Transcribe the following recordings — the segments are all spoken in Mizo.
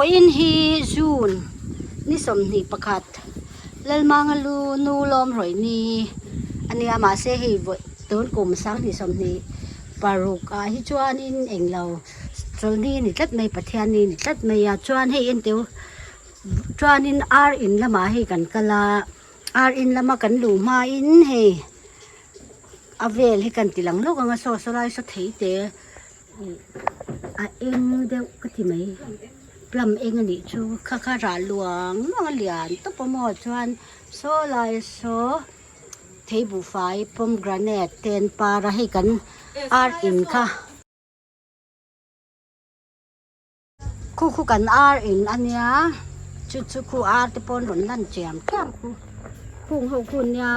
Vawiin hi June ni 21 Lalmanga lu nu lawm rawih ni a nia mahse hei vawi tun kum sanghnih 26 ah hi chuanin englo chawlhni a ni tlat mai Pathianni a ni tlat mai a chuan hei enteu chuanin ar in lamah hei kan kal a ar in lama kan luh hmain hei a vel hi kan ti lang lawk ang a saw saw lai saw thei te ih a eng deuh ka ti mai plum eng a nih chu kha kha rah luang luang a lian tawp a maw chuan saw lai saw thei buhfai pomegranate te an par a hei kan ar in kha. Khu khu kan ar in a nia chu chu khu ar te pawh an rawn lan chiam chiam khu khung ho khu nia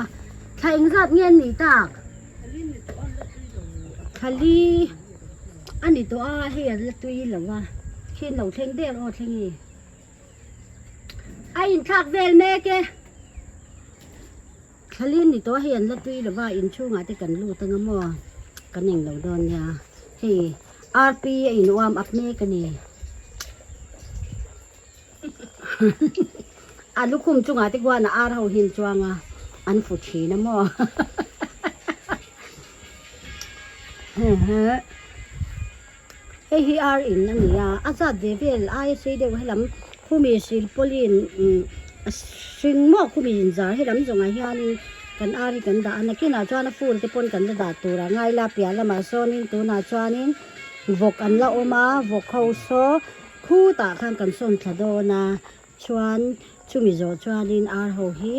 thla engzat nge an nih tak thla li a ni tawh a hei an la tui lo a khi an lo thleng der aw thleng i a inthlak vel mek e thla li a ni tawh a hei an la tui lo va inchhungah te kan lut anga maw kan englo dawn nia hei. Rp a in uam up mek a ni. A lukhum chungah te khuan a ar ho hin chuang a, an fu thin a maw. Hei hi ar in a ni a, a zat ve vel aia sei deuh helam khumi silpawlin hring maw khumi inzar helam zawngah hianin kan ar hi kan dah a, nakinah chuan a full te pawn kan la dah tur a ngai la piah lamah sawnin tunah chuanin vawk an la awm a vawk ho saw khutah khan kan sawn thla dawn a chuan chumi zawh chuanin ar ho hi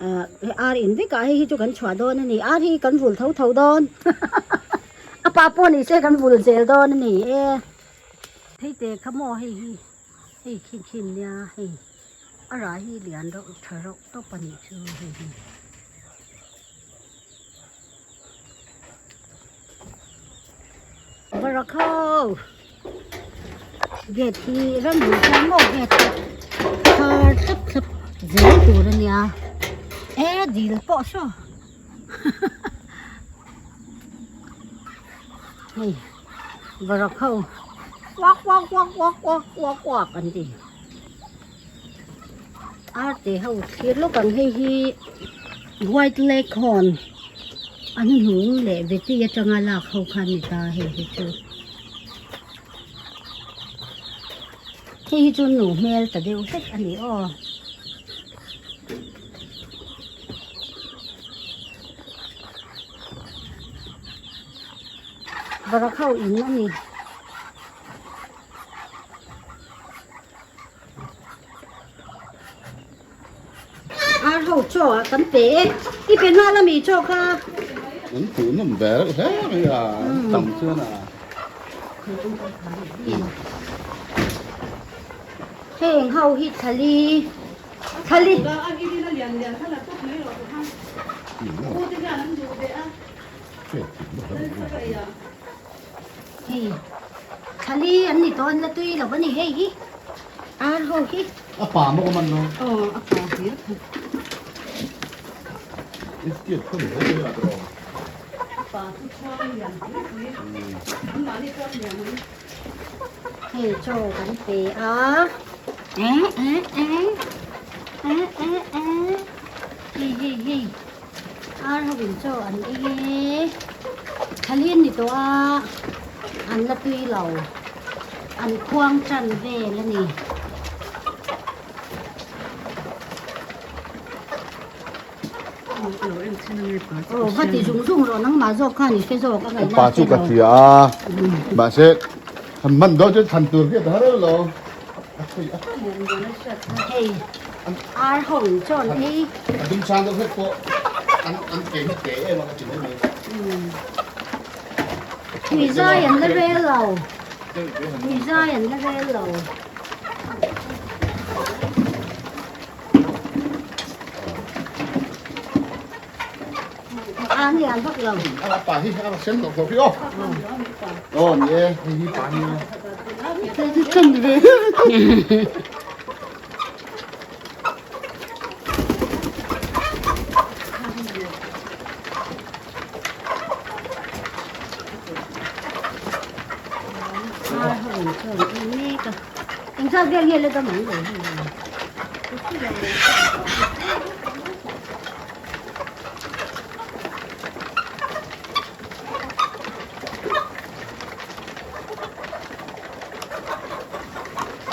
ah ar in vekah hei hi chu kan chhuah dawn a ni ar hi kan vul tho tho dawn a pa pawh ni se kan vul zel dawn a ni e thei te kha maw hei hi hei khin khin nia hei. A rah hi lian reuh tha reuh tawp a nih chu hei hi. Barakho gate hi ramri hian maw gate hi thar thlap thlap zel tur a nia e dil pawh saw hei barakho uak uak uak uak uak uak uak an ti. Arte ho thlir lawk ang hei hi white leghorn a hnuhnung leh veti atanga lak ho kha a ni ta hei hi chu hei hi chu nu hmel ta deuh hlek a ni aw. Barak ho in a ni. Ar ho chaw ah kan pe e, i pe nghal ami chaw kha. An puh nawm ve reuh hle mai a, an tam chuan a. Heng ho hi thlali thlali. Hei thali an ni tawh an la tui lo a ni hei hi ar ho hi. A pa maw ka man lo. Aw a pa hlir kha. Istiat kha ni hei a tawh. A pa chu chhuang lian pui pui. An mahni chuan lian an. Hei chaw kan pe a. Eh eh eh eh eh eh hei hei hei. Ar ho in chaw an ei e, thalin ni tawh a, an la tui lo, an khuang tan vel a ni. Aw va ti zung zung rawh nangmah zawk khan i hre zawk a ngaihna Pa chu ka hria a, mahse han hman dawn chuan thlan tur hi a ta reuh lo. Hei ar ho in chawn ei. A dum chang deuh hlek pawh an an ke hi te em a ka ti mai mai. Tui zai an la rel lo. Tui zai an la rel lo. A ni an vak lo. A pa hi a sen tawh tawh hi aw. Aw ni e, hei hi pa nia. Hei kan ve. Eng Engzat vel nge la dam ang lo hi?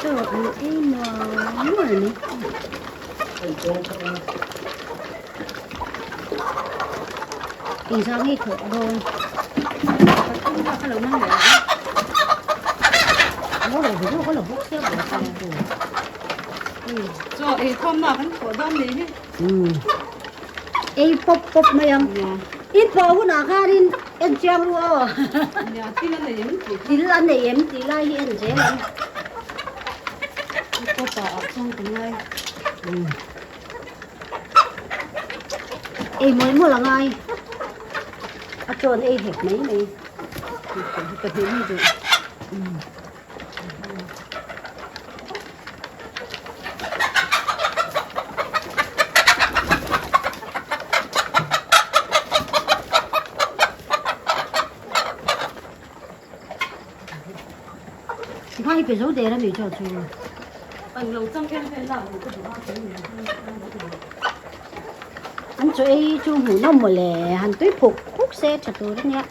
Chaw an ei mual mual mai. Engzat nge thawh dawn? Chaw ei khawmna kan thawh dawn ni hi. Ei pawp pawp mai ang. In pawh hunah khanin en chiang ru aw. Til a nei em tih. Til a nei em tih lai hi en zel ang. Pawpa ah chuan ka ngai. Ei mawlh mawlh a ngai. A chawn ei hek mai mai. Pahnih mi duh. Vai pe zo der ami chaw chu. An lo chang em em lak duh ka duh a kan ni. An chaw ei chu hmuh nawm mawle han tui phuk phuk se tha tur ania.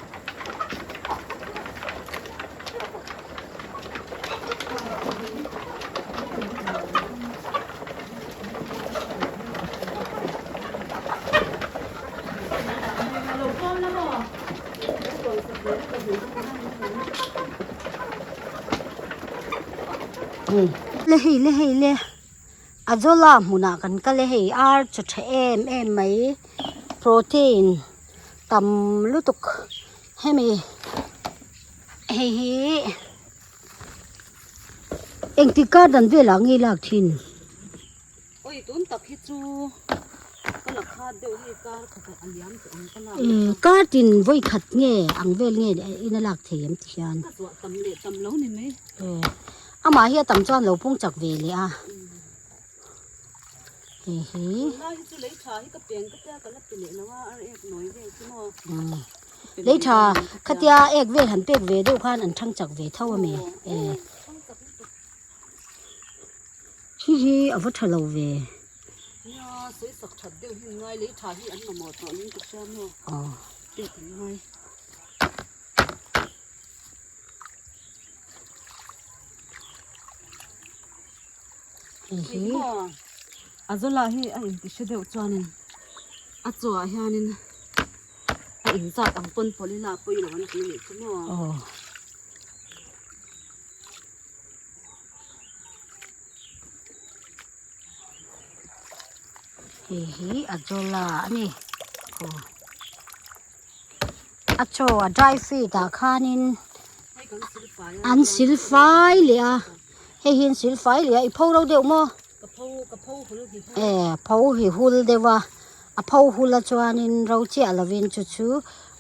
Le hei le hei le a zawla hmunah kan kal e hei ar chaw tha em em mai protein tam lutuk hemi hei hi engtik kar dan velah nge lak thin. Oi tun tak hi chu ka la khat deuh hei kar khat a liam tawh ang ka lak Umm kar tin vawi khat nge ang vel nge in a lak thei em ti hian. Ka zuah tam leh tam lo ni mai. Amah hi a tam chuan lo pung chak ve leh a. Hei hi. Tunlai hi chu lei tha hi ka pian ka tia ka la pe leh lo a ar ek nawi vel chu maw. Lei tha khatia ek vel han pek ve deuh khan an thang chak ve tho a mi. Hi hi a va tha lo ve. Nia sawi sak that deuh hi an ngai lei tha hi an mamawh tawh ning ka hria maw. Pek an ngai. Hei hi. A zawlah hi a inti hre deuh chuanin a chawah hianin a inzat ang pawn pawlh ila a pawi lo an ti leh chu maw. Hei hi a zawla a ni aw a chaw a dry feed ah khanin an sil fai leh a hei hi an sil fai leh a i pho ro deuh maw e pho hi hul deuh a a pho hul a chuanin ro chiah lovin chu chu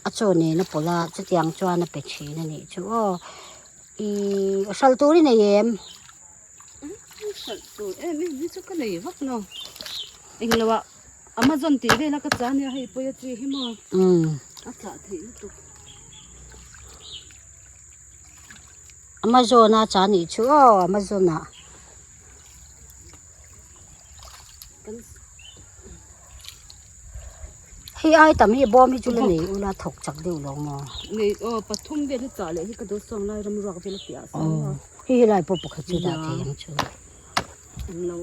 a chaw nen a pawlh a chutiang chuan a pe thin a nih chu aw ih hralh tur i nei em. Hralh tur em em hi chu ka nei vak lo englo ah Amazon tih vel a ka chah ania hei pawh a chi hi maw a chah theih lutuk. Amazon a chah nih chu aw Amazon ah. Hei ai tam hi bawm hi chu la nei ula thawk chak deuh lo maw? Nei aw pathum vel hi chah leh hi ka dawn sawn lai ram ruak vel a piah sawn maw? Hei hi lai pawh pakhat chu dah thei ang chu. Ang lo.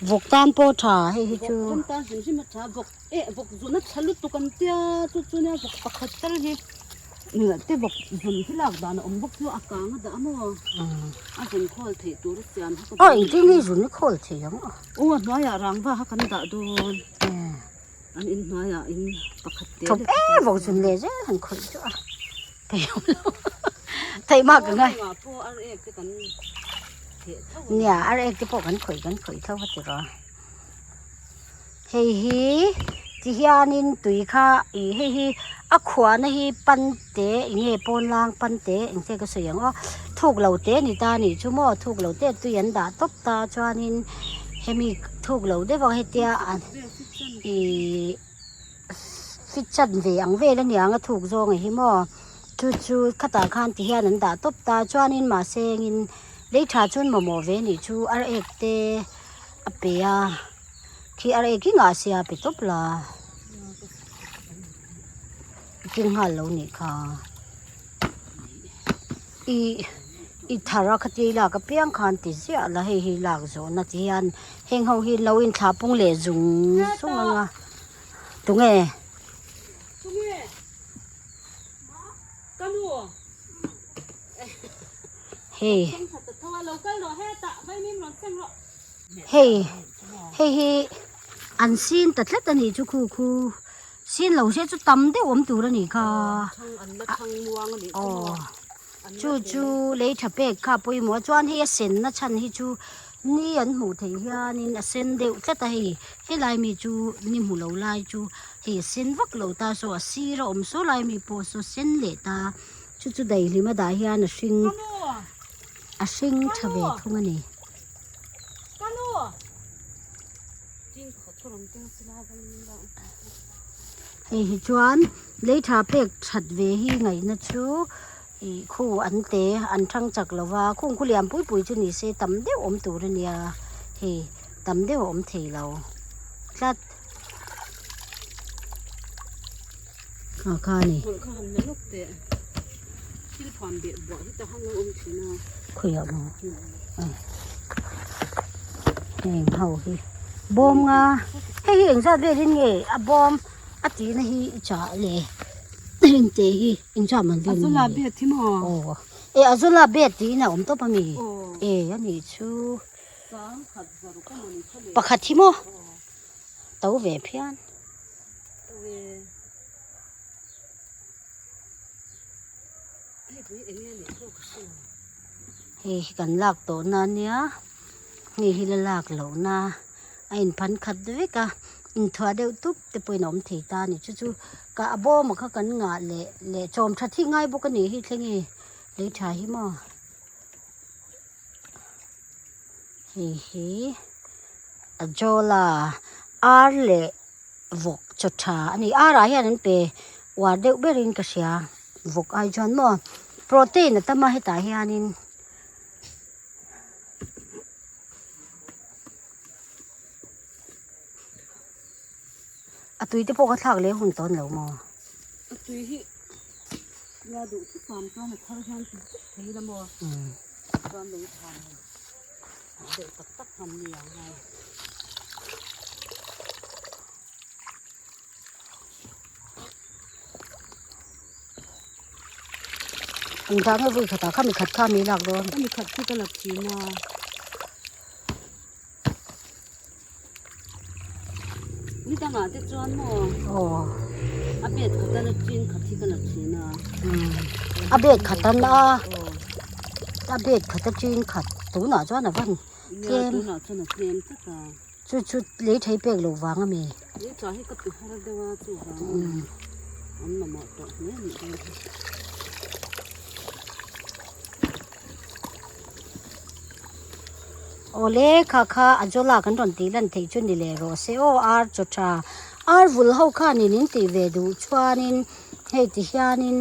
Vawk tan pawh tha hei hi chu. Vawk tan hrim hrim a tha vawk eh vawk zun a tha lutuk an tia chu chu nia vawk pakhat tal hi nula te vawk zun hi lak dan a awm bawk chu a kang a dah a maw a zun khawl theih tur a siam kha ka Aw engtin nge zun hi khawl thei ang aw. Aw a hnuaiah rangva kha kan dah dawn an in hnuaiah in pakhat te Thawp e vawk zun leh zel han khawih chu a thei awm lo theih mak ang a. Pawh ar ek te kan theh tho a. Nia ar ek te pawh kan khawih kan khawih tho a tiraw. Hei hi ti hianin tui kha ih hei hi a khuahna hi pan te eng nge pawn lang pan te eng te ka sawi ang aw thuk lo te a ni ta a nih chu maw thuk lo te tui an dah tawp ta chuanin hemi thuk lo deuh a hetia an ihh fit chan ve ang vel a niang a thuk zawng hi maw chu chu khatah khan ti hian an dah tawp ta chuanin mahse engin. Lei tha chuan mamawh ve nih chu ar ek te a pe a khi ar ek hi ngah sia pe tawp la i keng nghal lo nih kha ih i thar a khatia i lak apiang khan ti ziah la hei hi lak zawh na ti hian heng ho hi lo inthlah pung leh zung zung ang a tunge. Hei hei hei hi an sin ta tlat a nih chu khu khu sin lo se chu tam deuh awm tur a nih kha aw chu chu lei tha pek kha pawimawh a chuan hei a sen na chhan hi chu ni an hmuh theih hianin a sen deuh tlat a hei helai mi chu ni hmu lo lai chu hei a sen vak lo ta saw a sir a awm saw lai mi pawh saw sen leh ta. Chu chu daihlim a dah hian a hring a hring tha ve thung a ni. Hei hi chuan lei tha pek that ve hi ngaihna chu ih khu an te an thang chak lo va khung khu lian pui pui chu ni se tam deuh awm tur a nia hei tam deuh a awm thei lo tlat. Kha kha a ni. Khawiah maw heng ho hi bawm nga hei hi engzat velin nge a bawm a tihna hi i chah le heng te hi engzat man vel nge aw e azula bed tiin a awm tawp ami e a nih chu pakhat hi maw to ve phian. Hei hi kan lak tawh na ania hei hi la lak loh na a inphan khat vek a inthuah deuh tup te pawhin a awm thei ta a ni chu chu ka a bawm ah kha kan ngah leh leh chawm tha thik ngai bawk a nih hi thleng e lei tha hi maw hei hi a jawla ar leh. Vawk chaw tha a ni. Arah hian an pe uar deuh berin ka hria vawk ai chuan maw protein a tam a hetah hianin a tui te pawh ka thlak leh hun tawn lo maw. A tui hi nia duh thut tham chuan a thar hian ti vek thei la maw chuan lei tha deuh tak tak tham ni ang ngai. Eng vang nge vui khatah kha mi khat kha mi lak dawn. Mi khat chu ka la thin a. Ni dangah te chuan maw? Aw. A bet khatan a chin khat hi ka la thin a. A bet khatan a. A bet khat a chin khat tunah chuan a van tlem. Tunah chuan a tlem tlat a. Chu chu lei thei pek lo vang a mi. Lei tha hi ka ti har deuh a chu vang an mamawh tawh hle a nih dawn hi. Awle kha kha a zawla kan rawn tih lan theih chu ni leh rawh se aw ar chaw tha ar vul ho khanin in tih ve duh chuanin hei ti hianin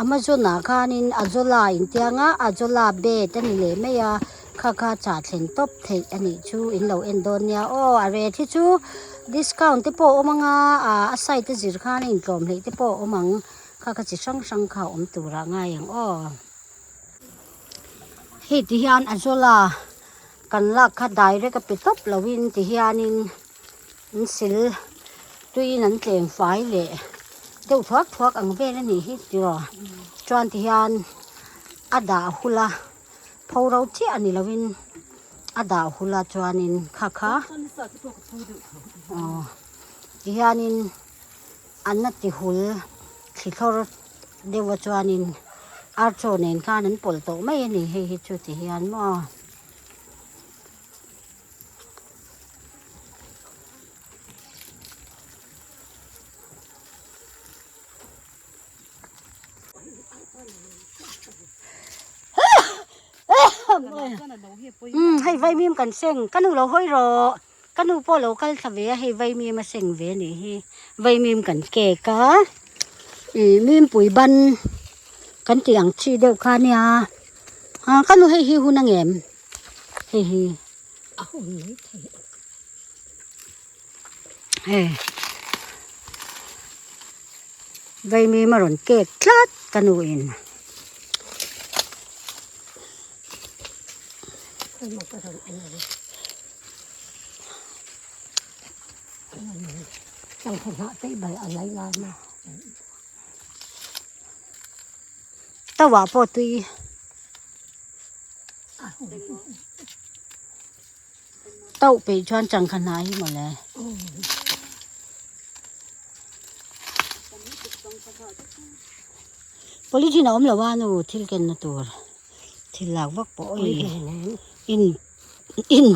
Amazon ah khanin a zawla in tiang a a zawla bed a ni leh mai a kha kha chah thlen tawp theih a nih chu in lo en dawn nia aw a rate hi chu discount te pawh a awm ang a ah a site a zir khan a intlawm hleih te pawh a awm ang kha kha chi hrang hrang kha a awm turah ngai ang aw. Hei ti hian a zawla kan lak kha direct a pe tawp lovin ti hianin an sil tuiin an tleng fai leh deuh thuak thuak ang vel a nih hi tiraw chuan ti hian a dah hul a pho ro chiah a ni lovin a dah hul a chuanin kha kha aw ti hianin an la ti hul thli thlawr deuh a chuanin ar chaw nen khan an pawlh tawh mai a ni hei hi chu ti hian maw. Hei vaimim kan seng ka nu lo hawi rawh. Ka nu pawh lo kal thla ve a, hei vaimim a seng ve a nih hi. Vaimim kan kek a, ih mimpui ban kan tih ang chi deuh kha ania. Ah ka nu hei hi hun ang em hei hi a hun mai thei hei vaimim a rawn kek tlat ka nu in. Tawah pawh tui tauh peih chuan changkha hna hi mawle. Polythene a awm lo a nu thil kenna tur thil lak vak pawh oi in in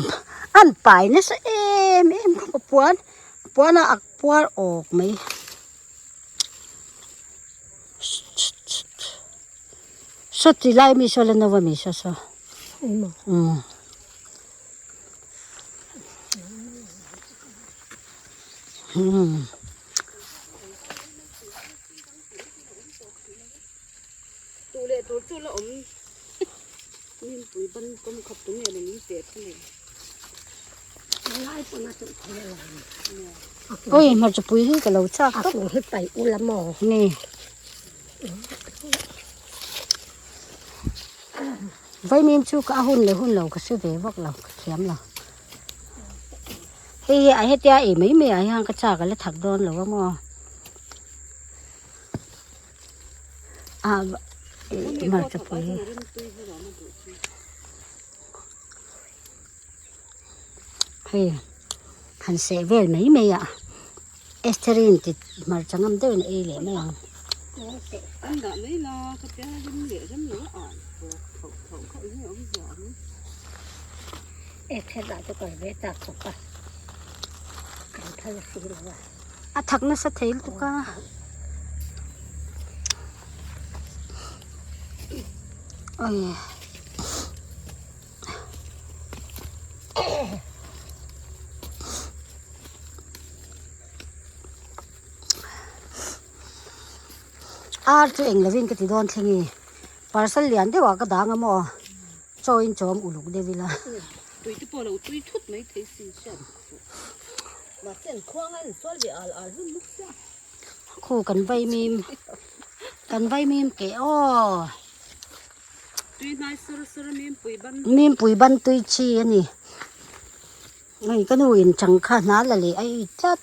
an pai nasa em em khawp a puan puan a ak puar awk mai. Saw ti lai mi saw la no a mi saw saw umm. Tu leh tur chu la awm Mimpui ban kawm khat tu nge ni min pek a ni. Oi hmarcha pui hi ka lo chak tawp. A kung hi paih ula maw? Ni. Vaimim chu ka a hun leh hun lo ka hre ve vak lo ka thiam lo. Hei hi a hetia ei mai mai ah hian ka chak a la thak dawn lo a maw. Ah hmarcha pui hi. Hei han seh vel mai mai a Estherin ti hmarcha ngam deuhin a ei leh mai ang. A thak nasa thei lutuk a. Oi. Ar chu eng lovin ka ti dawn thleng i parcel lian deuh ah ka dang a maw chaw in chawm uluk deuh ila. Tui te pawh lo tui thut mai thei sin hriat fuh. Mahse an khuang a an sual ve al al hun bawk sia. Khu kan vaimim kan vaimim keh aw. Tui hnai sar sar a mimpui ban. Mimpui ban tui chi a ni. Hei ka nu in changkha hna la leh a ei tlat.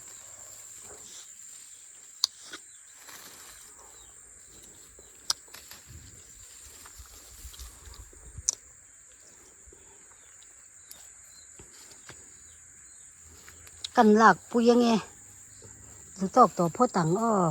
Kan lak pui ange. Lu tawk tawh phawt ang aw.